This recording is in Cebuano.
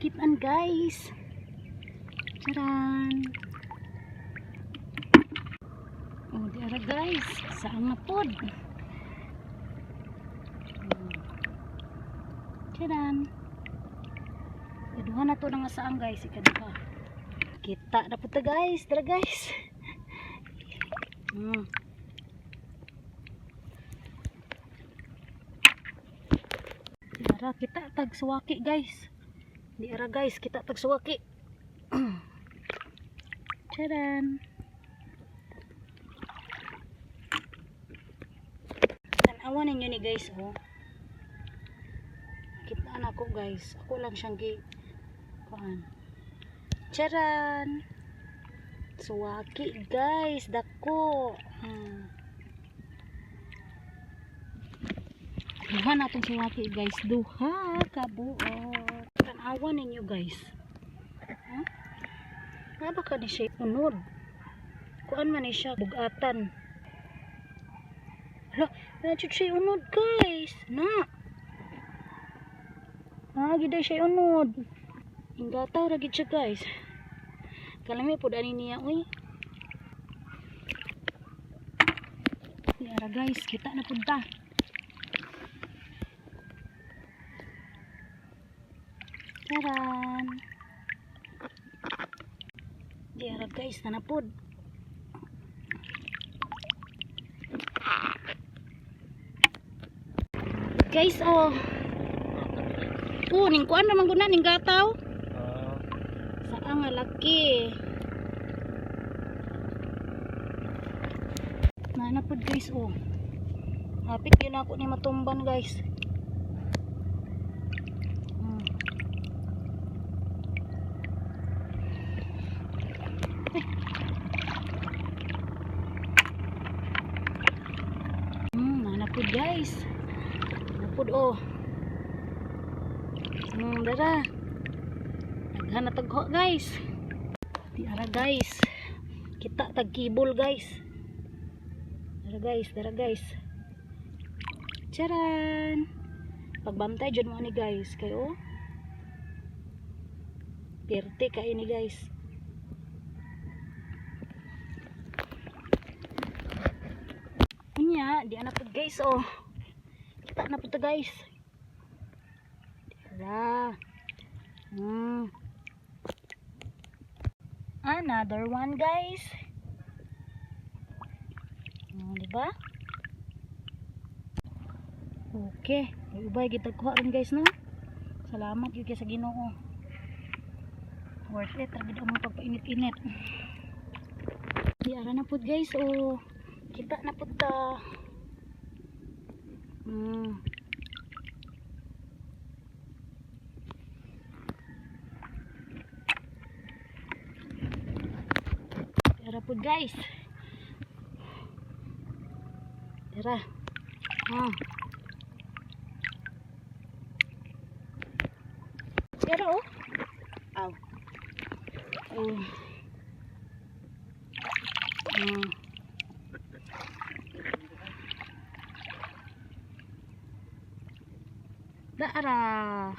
Nakitaan, guys. Charan. Oh, di ara, guys. Saang na pod. Charan. Ikaduha na to na nga saang, guys. Ikaduha. Kita na po ta, guys. Tara, guys. Di ara kita tag suwaki, guys. Di ara, guys, kita tag suwaki. Charan. Tanawa ninyo ni, guys, oh. Kita na ako, guys. Ako lang siyang gi kuan. Charan. Suwaki, guys, dako. Duha na itong suwaki, guys. Duha kabuot. Tanawa ninyo, guys. Huh? Nga ba ka ni siya unod? Kuan man ni siya bugatan. Hala, na siya unod, guys. Na. Ah, gid siya unod. Ingataw ra gid siya, guys. Kalami pud ani niya, uy. Yara, guys, kita na pud ta. Taran. Yara, guys, na napod. Guys, oh. Oh, ning kuan naman guna ning gataw. Ah, Saan nga laki? Nanapod, guys, oh. Hapit yun ako ni matumban, guys. Ay. Nanapod, guys. Nanapod, oh. Dara. Daghan na tagho, guys. Di ara, guys. Kita tag kibol, guys. Dara, guys, dara, guys. Charan. Pagbantay jud mo ani, guys, kayo. Pirte kay ni, guys. Unya, di ana pud, guys, oh. Kita na pud ta, guys. Dara. Another one, guys. Di ba? Okay, ubay kita kuha ron, guys, no. Salamat gyud kay sa Ginoo. Worth it ra gid ang pagpainit-init. Di ara na pud, guys, oh. Kita na pud ta. Tara po, guys. Tara. Ah. Tara, oh. Aw. Oh. Dara.